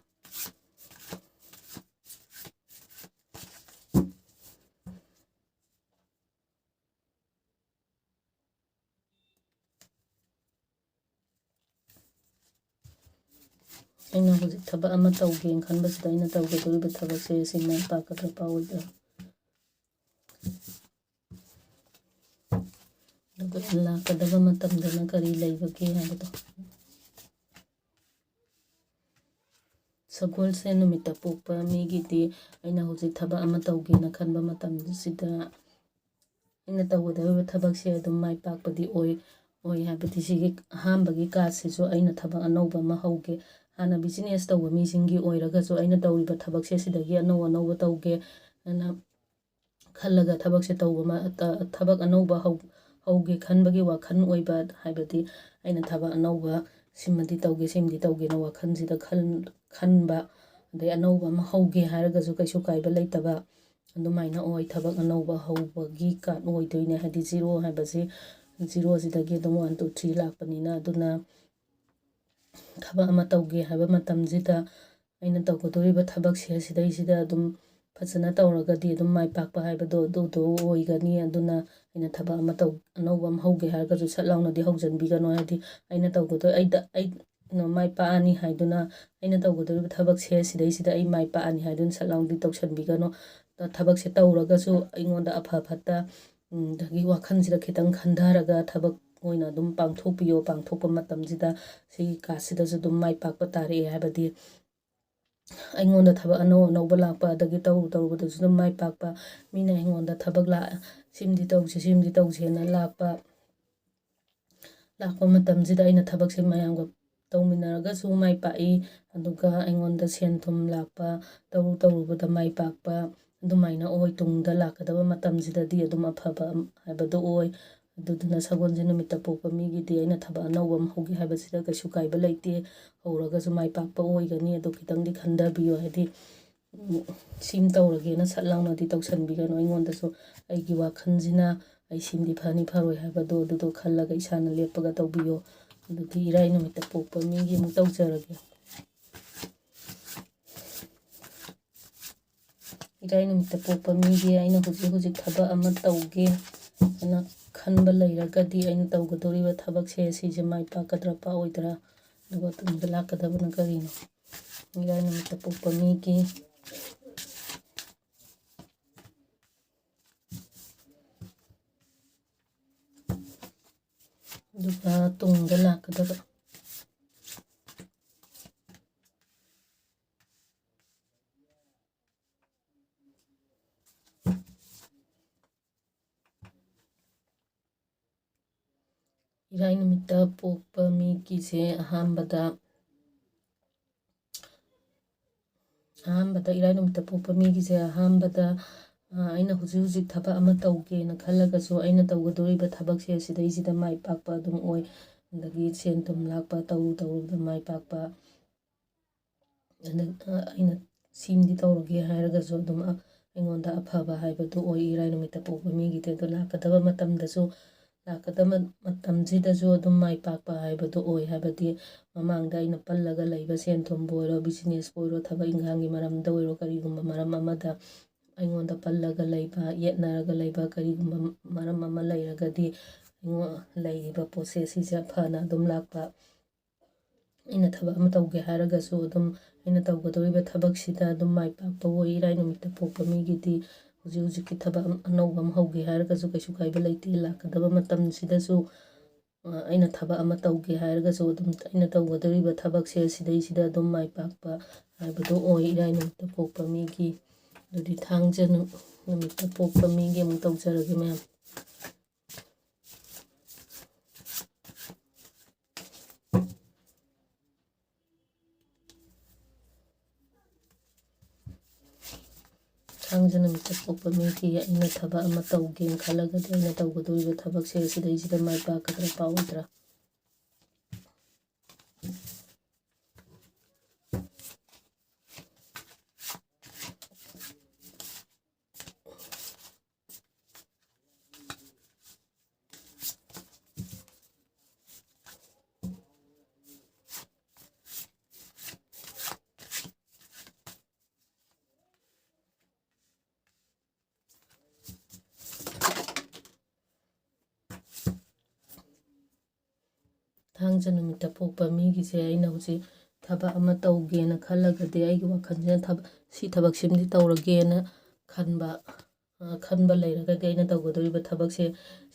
ꯑꯩꯅ ꯍꯧꯖꯤꯛ ꯊꯕꯛ ꯑꯃ ꯇꯧꯒꯦꯅ ꯈꯟꯕꯁꯤꯗ, ꯑꯩꯅ ꯇꯧꯒꯗꯧꯔꯤꯕ ꯊꯕꯛꯁꯦ ꯁꯤ ꯃꯥꯏ ꯄꯥꯛꯀꯗ꯭ꯔꯥ ꯄꯥꯛꯑꯣꯏꯗ꯭ꯔꯥ? ꯑꯗꯨꯒ ꯂꯥꯛꯀꯗꯕ ꯃꯇꯝꯗꯅ ꯀꯔꯤ ꯂꯩꯕꯒꯦ ꯍꯥꯏꯕꯗꯣ꯫ ꯁꯒꯣꯜꯁꯦꯟ ꯅꯨꯃꯤꯠꯇ ꯄꯣꯛꯄ ꯃꯤꯒꯤꯗꯤ ꯑꯩꯅ ꯍꯧꯖꯤꯛ ꯊꯕꯛ ꯑꯃ ꯇꯧꯒꯦꯅ ꯈꯟꯕ ꯃꯇꯝꯁꯤꯗ ꯑꯩꯅ ꯇꯧꯒꯗꯧꯔꯤꯕ ꯊꯕꯛꯁꯦ ꯑꯗꯨꯝ ꯃꯥꯏ ꯄꯥꯛꯄꯗꯤ ꯑꯣꯏ꯫ ꯑꯣꯏ ꯍꯥꯏꯕꯗꯤ ꯁꯤꯒꯤ ꯑꯍꯥꯟꯕꯒꯤ ꯀꯥꯔꯠꯁꯤꯁꯨ ꯑꯩꯅ ꯊꯕꯛ ꯑꯅꯧꯕ ꯑꯃ ꯍꯧꯒꯦ, ꯍꯥꯟꯅ ꯕꯤꯖꯤꯅꯦꯁ ꯇꯧꯕ ꯃꯤꯁꯤꯡꯒꯤ ꯑꯣꯏꯔꯒꯁꯨ ꯑꯩꯅ ꯇꯧꯔꯤꯕ ꯊꯕꯛꯁꯦ ꯁꯤꯗꯒꯤ ꯑꯅꯧ ꯑꯅꯧꯕ ꯇꯧꯒꯦ ꯍꯥꯏꯅ ꯈꯜꯂꯒ ꯊꯕꯛꯁꯦ ꯇꯧꯕ ꯃ-, ꯊꯕꯛ ꯑꯅꯧꯕ ꯍꯧ-, ꯍꯧꯒꯦ ꯈꯟꯕꯒꯤ ꯋꯥꯈꯜ ꯑꯣꯏꯕ, ꯍꯥꯏꯕꯗꯤ ꯑꯩꯅ ꯊꯕꯛ ꯑꯅꯧꯕ ꯁꯤꯃꯗꯤ ꯇꯧꯒꯦ, ꯁꯤꯃꯗꯤ ꯇꯧꯒꯦꯅ ꯋꯥꯈꯜꯁꯤꯗ ꯈꯜ-, ꯈꯟꯕ, ꯑꯗꯩ ꯑꯅꯧꯕ ꯑꯃ ꯍꯧꯒꯦ ꯍꯥꯏꯔꯒꯁꯨ ꯀꯩꯁꯨ ꯀꯥꯏꯕ ꯂꯩꯇꯕ, ꯑꯗꯨꯃꯥꯏꯅ ꯑꯣꯏ꯫ ꯊꯕꯛ ꯑꯅꯧꯕ ꯍꯧꯕꯒꯤ ꯀꯥꯔꯠ ꯑꯣꯏꯗꯣꯏꯅꯦ, ꯍꯥꯏꯗꯤ ꯖꯤꯔꯣ ꯍꯥꯏꯕꯁꯤ, ꯖꯤꯔꯣꯁꯤꯗꯒꯤ ꯑꯗꯨꯝ ꯋꯥꯟ, ꯇꯨ, ꯊ꯭ꯔꯤ ꯂꯥꯛꯄꯅꯤꯅ꯫ ꯑꯗꯨꯅ ꯊꯕꯛ ꯑꯃ ꯇꯧꯒꯦ ꯍꯥꯏꯕ ꯃꯇꯝꯁꯤꯗ ꯑꯩꯅ ꯇꯧꯒꯗꯧꯔꯤꯕ ꯊꯕꯛꯁꯦ ꯁꯤꯗꯩꯁꯤꯗ ꯑꯗꯨꯝ ꯐꯖꯅ ꯇꯧꯔꯒꯗꯤ ꯑꯗꯨꯝ ꯃꯥꯏ ꯄꯥꯛꯄ ꯍꯥꯏꯕꯗꯣ ꯑꯗꯨꯗꯣ ꯑꯣꯏꯒꯅꯤ꯫ ꯑꯗꯨꯅ ꯑꯩꯅ ꯊꯕꯛ ꯑꯃ ꯇꯧ-, ꯑꯅꯧꯕ ꯑꯃ ꯍꯧꯒꯦ ꯍꯥꯏꯔꯒꯁꯨ ꯁꯠ ꯂꯥꯎꯅꯗꯤ ꯍꯧꯖꯤꯟꯕꯤꯒꯅꯨ꯫ ꯍꯥꯏꯗꯤ ꯑꯩꯅ ꯇꯧꯒꯗꯣꯏ-, ꯑꯩꯗ-, ꯑꯩꯅ ꯃꯥꯏ ꯄꯥꯛꯑꯅꯤ ꯍꯥꯏꯗꯨꯅ ꯑꯩꯅ ꯇꯧꯒꯗꯧꯔꯤꯕ ꯊꯕꯛꯁꯦ ꯁꯤꯗꯩꯁꯤꯗ ꯑꯩ ꯃꯥꯏ ꯄꯥꯛꯑꯅꯤ ꯍꯥꯏꯗꯨꯅ ꯁꯠ ꯂꯥꯎꯅꯗꯤ ꯇꯧꯁꯟꯕꯤꯒꯅꯨ꯫ ꯊꯕꯛꯁꯦ ꯇꯧꯔꯒꯁꯨ ꯑꯩꯉꯣꯟꯗ ꯑꯐ ꯐꯠꯇ, ꯎꯝ, ꯑꯗꯒꯤ ꯋꯥꯈꯜꯁꯤꯗ ꯈꯤꯇꯪ ꯈꯟꯊꯔꯒ ꯊꯕꯛ ꯑꯣꯏꯅ ꯑꯗꯨꯝ ꯄꯥꯡꯊꯣꯛꯄꯤꯌꯣ꯫ ꯄꯥꯡꯊꯣꯛꯄ ꯃꯇꯝꯁꯤꯗ ꯁꯤꯒꯤ ꯀꯥꯔꯠꯁꯤꯗꯁꯨ ꯑꯗꯨꯝ ꯃꯥꯏ ꯄꯥꯛꯄ ꯇꯥꯔꯛꯑꯦ꯫ ꯍꯥꯏꯕꯗꯤ ꯑꯩꯉꯣꯟꯗ ꯊꯕꯛ ꯑꯅꯧ ꯑꯅꯧꯕ ꯂꯥꯛꯄ, ꯑꯗꯒꯤ ꯇꯧꯔꯨ ꯇꯧꯔꯨꯕꯗꯁꯨ ꯑꯗꯨꯝ ꯃꯥꯏ ꯄꯥꯛꯄ, ꯃꯤꯅ ꯑꯩꯉꯣꯟꯗ ꯊꯕꯛ ꯂꯥꯛ-, ꯁꯤꯃꯗꯤ ꯇꯧꯁꯤ, ꯁꯤꯃꯗꯤ ꯇꯧꯁꯦꯅ ꯂꯥꯛꯄ, ꯂꯥꯛꯄ ꯃꯇꯝꯁꯤꯗ ꯑꯩꯅ ꯊꯕꯛꯁꯦ ꯃꯌꯥꯝꯒ ꯇꯧꯃꯤꯟꯅꯔꯒꯁꯨ ꯃꯥꯏ ꯄꯥꯛꯏ, ꯑꯗꯨꯒ ꯑꯩꯉꯣꯟꯗ ꯁꯦꯟ ꯊꯨꯝ ꯂꯥꯛꯄ, ꯇꯧꯔꯨ ꯇꯧꯔꯨꯕꯗ ꯃꯥꯏ ꯄꯥꯛꯄ, ꯑꯗꯨꯃꯥꯏꯅ ꯑꯣꯏ꯫ ꯇꯨꯡꯗ ꯂꯥꯛꯀꯗꯕ ꯃꯇꯝꯁꯤꯗꯗꯤ ꯑꯗꯨꯝ ꯑꯐꯕ ꯍꯥꯏꯕꯗꯨ ꯑꯣꯏ꯫ ꯑꯗꯨꯗꯨꯅ ꯁꯒꯣꯜꯁꯦꯟ ꯅꯨꯃꯤꯠꯇ ꯄꯣꯛꯄ ꯃꯤꯒꯤꯗꯤ ꯑꯩꯅ ꯊꯕꯛ ꯑꯅꯧꯕ ꯑꯃ ꯍꯧꯒꯦ ꯍꯥꯏꯕꯁꯤꯗ ꯀꯩꯁꯨ ꯀꯥꯏꯕ ꯂꯩꯇꯦ, ꯍꯧꯔꯒꯁꯨ ꯃꯥꯏ ꯄꯥꯛꯄ ꯑꯣꯏꯒꯅꯤ꯫ ꯑꯗꯨ ꯈꯤꯇꯪꯗꯤ ꯈꯟꯊꯕꯤꯌꯨ, ꯍꯥꯏꯗꯤ, ꯎꯝ, ꯁꯤꯝ ꯇꯧꯔꯒꯦꯅ ꯁꯠ ꯂꯥꯎꯅꯗꯤ ꯇꯧꯁꯟꯕꯤꯒꯅꯨ꯫ ꯑꯩꯉꯣꯟꯗꯁꯨ ꯑꯩꯒꯤ ꯋꯥꯈꯜꯁꯤꯅ ꯑꯩ ꯁꯤꯝꯗꯤ ꯐꯅꯤ ꯐꯔꯣꯏ ꯍꯥꯏꯕꯗꯣ ꯑꯗꯨꯗꯣ ꯈꯜꯂꯒ ꯏꯁꯥꯅ ꯂꯦꯞꯄꯒ ꯇꯧꯕꯤꯌꯣ꯫ ꯑꯗꯨꯗꯤ ꯏꯔꯥꯏ ꯅꯨꯃꯤꯠꯇ ꯄꯣꯛꯄ ꯃꯤꯒꯤ ꯑꯃꯨꯛ ꯇꯧꯖꯔꯒꯦ꯫ ꯏꯔꯥꯏ ꯅꯨꯃꯤꯠꯇ ꯄꯣꯛꯄ ꯃꯤꯒꯤ ꯑꯩꯅ ꯍꯧꯖꯤꯛ ꯍꯧꯖꯤꯛ ꯊꯕꯛ ꯑꯃ ꯇꯧꯒꯦ ꯍꯥꯏꯅ ꯈꯟꯕ ꯂꯩꯔꯒꯗꯤ ꯑꯩꯅ ꯇꯧꯒꯗꯧꯔꯤꯕ ꯊꯕꯛꯁꯦ ꯁꯤꯁꯦ ꯃꯥꯏ ꯄꯥꯛꯀꯗ꯭ꯔꯥ ꯄꯥꯛꯑꯣꯏꯗ꯭ꯔꯥ, ꯑꯗꯨꯒ ꯇꯨꯡꯗ ꯂꯥꯛꯀꯗꯕꯅ ꯀꯔꯤꯅꯣ? ꯏꯔꯥꯏ ꯅꯨꯃꯤꯠꯇ ꯄꯣꯛꯄ ꯃꯤꯒꯤ꯫ ꯑꯗꯨꯒ ꯇꯨꯡꯗ ꯂꯥꯛꯀꯗꯕ꯫ ꯏꯔꯥꯏ ꯅꯨꯃꯤꯠꯇ ꯄꯣꯛꯄ ꯃꯤꯒꯤꯁꯦ ꯑꯍꯥꯟꯕꯗ, ꯑꯍꯥꯟꯕꯗ ꯏꯔꯥꯏ ꯅꯨꯃꯤꯠꯇ ꯄꯣꯛꯄ ꯃꯤꯒꯤꯁꯦ ꯑꯍꯥꯟꯕꯗ, ꯑ, ꯑꯩꯅ ꯍꯧꯖꯤꯛ ꯍꯧꯖꯤꯛ ꯊꯕꯛ ꯑꯃ ꯇꯧꯒꯦꯅ ꯈꯜꯂꯒꯁꯨ ꯑꯩꯅ ꯇꯧꯒꯗꯧꯔꯤꯕ ꯊꯕꯛꯁꯦ ꯁꯤꯗꯩꯁꯤꯗ ꯃꯥꯏ ꯄꯥꯛꯄ ꯑꯗꯨꯝ ꯑꯣꯏ꯫ ꯑꯗꯒꯤ ꯁꯦꯟ ꯊꯨꯝ ꯂꯥꯛꯄ, ꯇꯧꯔꯨ ꯇꯧꯔꯨꯕꯗ ꯃꯥꯏ ꯄꯥꯛꯄ, ꯑꯗ, ꯑ, ꯑꯩꯅ ꯁꯤꯃꯗꯤ ꯇꯧꯔꯒꯦ ꯍꯥꯏꯔꯒꯁꯨ ꯑꯗꯨꯝ, ꯑ, ꯑꯩꯉꯣꯟꯗ ꯑꯐꯕ ꯍꯥꯏꯕꯗꯨ ꯑꯣꯏ ꯏꯔꯥꯏ ꯅꯨꯃꯤꯠꯇ ꯄꯣꯛꯄ ꯃꯤꯒꯤꯗꯤ꯫ ꯑꯗꯣ ꯂꯥꯛꯀꯗꯕ ꯃꯇꯝꯗꯁꯨ, ꯂꯥꯛꯀꯗꯕ ꯃꯇꯝꯁꯤꯗꯁꯨ ꯑꯗꯨꯝ ꯃꯥꯏ ꯄꯥꯛꯄ ꯍꯥꯏꯕꯗꯨ ꯑꯣꯏ꯫ ꯍꯥꯏꯕꯗꯤ ꯃꯃꯥꯡꯗ ꯑꯩꯅ ꯄꯜꯂꯒ ꯂꯩꯕ ꯁꯦꯟ ꯊꯨꯝꯕꯨ ꯑꯣꯏꯔꯣ, ꯕꯤꯖꯤꯅꯦꯁꯄꯨ ꯑꯣꯏꯔꯣ, ꯊꯕꯛ ꯏꯪꯈꯥꯡꯒꯤ ꯃꯔꯝꯗ ꯑꯣꯏꯔꯣ, ꯀꯔꯤꯒꯨꯝꯕ ꯃꯔꯝ ꯑꯃꯗ ꯑꯩꯉꯣꯟꯗ ꯄꯜꯂꯒ ꯂꯩꯕ, ꯌꯦꯠꯅꯔꯒ ꯂꯩꯕ ꯀꯔꯤꯒꯨꯝꯕ ꯃꯔꯝ ꯑꯃ ꯂꯩꯔꯒꯗꯤ, ꯑꯩꯉꯣꯟ-, ꯂꯩꯔꯤꯕ ꯄꯣꯠꯁꯦ ꯁꯤꯁꯦ ꯐꯅ ꯑꯗꯨꯝ ꯂꯥꯛꯄ꯫ ꯑꯩꯅ ꯊꯕꯛ ꯑꯃ ꯇꯧꯒꯦ ꯍꯥꯏꯔꯒꯁꯨ ꯑꯗꯨꯝ ꯑꯩꯅ ꯇꯧꯒꯗꯧꯔꯤꯕ ꯊꯕꯛꯁꯤꯗ ꯑꯗꯨꯝ ꯃꯥꯏ ꯄꯥꯛꯄ ꯑꯣꯏ꯫ ꯏꯔꯥꯏ ꯅꯨꯃꯤꯠꯇ ꯄꯣꯛꯄ ꯃꯤꯒꯤꯗꯤ ꯍꯧꯖꯤꯛ ꯍꯧꯖꯤꯛꯀꯤ ꯊꯕꯛ ꯑꯝ-, ꯑꯅꯧꯕ ꯑꯃ ꯍꯧꯒꯦ ꯍꯥꯏꯔꯒꯁꯨ ꯀꯩꯁꯨ ꯀꯥꯏꯕ ꯂꯩꯇꯦ꯫ ꯂꯥꯛꯀꯗꯕ ꯃꯇꯝꯁꯤꯗꯁꯨ, ꯑ, ꯑꯩꯅ ꯊꯕꯛ ꯑꯃ ꯇꯧꯒꯦ ꯍꯥꯏꯔꯒꯁꯨ ꯑꯗꯨꯝ ꯑꯩꯅ ꯇꯧꯒꯗꯧꯔꯤꯕ ꯊꯕꯛꯁꯦ ꯁꯤꯗꯩꯁꯤꯗ ꯑꯗꯨꯝ ꯃꯥꯏ ꯄꯥꯛꯄ ꯍꯥꯏꯕꯗꯣ ꯑꯣꯏ ꯏꯔꯥꯏ ꯅꯨꯃꯤꯠꯇ ꯄꯣꯛꯄ ꯃꯤꯒꯤ꯫ ꯑꯗꯨꯗꯤ ꯊꯥꯡꯖ ꯅꯨ-, ꯅꯨꯃꯤꯠꯇ ꯄꯣꯛꯄ ꯃꯤꯒꯤ ꯑꯃꯨꯛ ꯇꯧꯖꯔꯒꯦ ꯃꯌꯥꯝ꯫ ꯊꯥꯡꯖ ꯅꯨꯃꯤꯠꯇ ꯄꯣꯛꯄ ꯃꯤꯒꯤ ꯑꯩꯅ ꯊꯕꯛ ꯑꯃ ꯇꯧꯒꯦꯅ ꯈꯜꯂꯒꯗꯤ ꯑꯩꯅ ꯇꯧꯒꯗꯧꯔꯤꯕ ꯊꯕꯛꯁꯦ ꯁꯤꯗꯩꯁꯤꯗ ꯃꯥꯏ ꯄꯥꯛꯀꯗ꯭ꯔꯥ ꯄꯥꯛꯑꯣꯏꯗ꯭ꯔꯥ? ꯊꯥꯡꯖ ꯅꯨꯃꯤꯠꯇ ꯄꯣꯛꯄ ꯃꯤꯒꯤꯁꯦ ꯑꯩꯅ ꯍꯧꯖꯤꯛ ꯊꯕꯛ ꯑꯃ ꯇꯧꯒꯦꯅ ꯈꯜꯂꯒꯗꯤ ꯑꯩꯒꯤ ꯋꯥꯈꯜꯁꯤꯅ ꯊꯕꯛ, ꯁꯤ ꯊꯕꯛꯁꯤꯃꯗꯤ ꯇꯧꯔꯒꯦꯅ ꯈꯟꯕ, ꯑ, ꯈꯟꯕ ꯂꯩꯔꯒꯗꯤ ꯑꯩꯅ ꯇꯧꯒꯗꯧꯔꯤꯕ ꯊꯕꯛꯁꯦ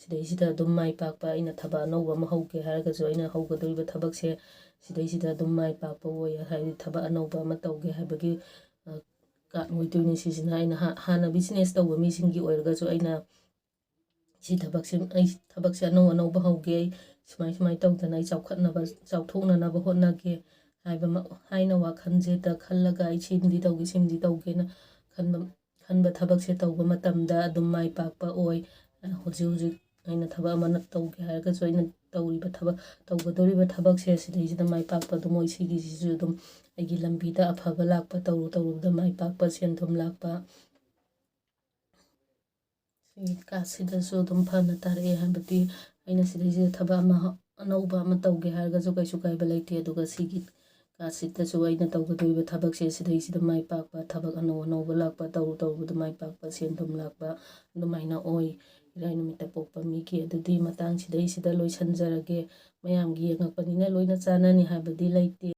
ꯁꯤꯗꯩꯁꯤꯗ ꯑꯗꯨꯝ ꯃꯥꯏ ꯄꯥꯛꯄ, ꯑꯩꯅ ꯊꯕꯛ ꯑꯅꯧꯕ ꯑꯃ ꯍꯧꯒꯦ ꯍꯥꯏꯔꯒꯁꯨ ꯑꯩꯅ ꯍꯧꯒꯗꯧꯔꯤꯕ ꯊꯕꯛꯁꯦ ꯁꯤꯗꯩꯁꯤꯗ ꯑꯗꯨꯝ ꯃꯥꯏ ꯄꯥꯛꯄ ꯑꯣꯏ꯫ ꯍꯥꯏꯗꯤ ꯊꯕꯛ ꯑꯅꯧꯕ ꯑꯃ ꯇꯧꯒꯦ ꯍꯥꯏꯕꯒꯤ, ꯑ, ꯀꯥꯔꯠ ꯑꯣꯏꯗꯣꯏꯅꯤ ꯁꯤꯁꯤꯅ꯫ ꯑꯩꯅ ꯍꯥ-, ꯍꯥꯟꯅ ꯕꯤꯖꯤꯅꯦꯁ ꯇꯧꯕ ꯃꯤꯁꯤꯡꯒꯤ ꯑꯣꯏꯔꯒꯁꯨ ꯑꯩꯅ ꯁꯤ ꯊꯕꯛꯁꯤ, ꯑꯩ ꯊꯕꯛꯁꯦ ꯑꯅꯧ ꯑꯅꯧꯕ ꯍꯧꯒꯦ, ꯑꯩ ꯁꯨꯃꯥꯏ ꯁꯨꯃꯥꯏ ꯇꯧꯗꯅ ꯑꯩ ꯆꯥꯎꯈꯠꯅꯕ, ꯆꯥꯎꯊꯣꯛꯅꯅꯕ ꯍꯣꯠꯅꯒꯦ ꯍꯥꯏꯕ ꯃ-, ꯍꯥꯏꯅ ꯋꯥꯈꯜꯁꯤꯗ ꯈꯜꯂꯒ ꯑꯩ ꯁꯤꯃꯗꯤ ꯇꯧꯒꯦ, ꯁꯤꯃꯗꯤ ꯇꯧꯒꯦꯅ ꯈꯟꯕ, ꯈꯟꯕ ꯊꯕꯛꯁꯦ ꯇꯧꯕ ꯃꯇꯝꯗ ꯑꯗꯨꯝ ꯃꯥꯏ ꯄꯥꯛꯄ ꯑꯣꯏ꯫ ꯍꯧꯖꯤꯛ ꯍꯧꯖꯤꯛ ꯑꯩꯅ ꯊꯕꯛ ꯑꯃꯅ ꯇꯧꯒꯦ ꯍꯥꯏꯔꯒꯁꯨ, ꯑꯩꯅ ꯇꯧꯔꯤꯕ ꯊꯕꯛ, ꯇꯧꯒꯗꯧꯔꯤꯕ ꯊꯕꯛꯁꯦ ꯁꯤꯗꯩꯁꯤꯗ ꯃꯥꯏ ꯄꯥꯛꯄ ꯑꯗꯨꯝ ꯑꯣꯏ꯫ ꯁꯤꯒꯤꯁꯤꯁꯨ ꯑꯗꯨꯝ ꯑꯩꯒꯤ ꯂꯝꯕꯤꯗ ꯑꯐꯕ ꯂꯥꯛꯄ, ꯇꯧꯔꯨ ꯇꯧꯔꯨꯕꯗ ꯃꯥꯏ ꯄꯥꯛꯄ, ꯁꯦꯟ ꯊꯨꯝ ꯂꯥꯛꯄ, ꯁꯤꯒꯤ ꯀꯥꯔꯠꯁꯤꯗꯁꯨ ꯑꯗꯨꯝ ꯐꯅ ꯇꯥꯔꯛꯑꯦ꯫ ꯍꯥꯏꯕꯗꯤ ꯑꯩꯅ ꯁꯤꯗꯩꯁꯤꯗ ꯊꯕꯛ ꯑꯃ ꯑꯅꯧꯕ ꯑꯃ ꯇꯧꯒꯦ ꯍꯥꯏꯔꯒꯁꯨ ꯀꯩꯁꯨ ꯀꯥꯏꯕ ꯂꯩꯇꯦ꯫ ꯑꯗꯨꯒ ꯁꯤꯒꯤ ꯀꯥꯔꯠꯁꯤꯗꯁꯨ ꯑꯩꯅ ꯇꯧꯒꯗꯧꯔꯤꯕ ꯊꯕꯛꯁꯦ ꯁꯤꯗꯩꯁꯤꯗ ꯃꯥꯏ ꯄꯥꯛꯄ, ꯊꯕꯛ ꯑꯅꯧ ꯑꯅꯧꯕ ꯂꯥꯛꯄ, ꯇꯧꯔꯨ ꯇꯧꯔꯨꯕꯗ ꯃꯥꯏ ꯄꯥꯛꯄ, ꯁꯦꯟ ꯊꯨꯝ ꯂꯥꯛꯄ, ꯑꯗꯨꯃꯥꯏꯅ ꯑꯣꯏ꯫ ꯏꯔꯥꯏ ꯅꯨꯃꯤꯠꯇ ꯄꯣꯛꯄ ꯃꯤꯒꯤ ꯑꯗꯨꯗꯤ ꯃꯇꯥꯡ ꯁꯤꯗꯩꯁꯤꯗ ꯂꯣꯏꯁꯤꯟꯖꯔꯒꯦ꯫ ꯃꯌꯥꯝꯒꯤ ꯌꯦꯡꯉꯛꯄꯅꯤꯅ ꯂꯣꯏꯅ ꯆꯥꯟꯅꯅꯤ ꯍꯥꯏꯕꯗꯤ ꯂꯩꯇꯦ꯫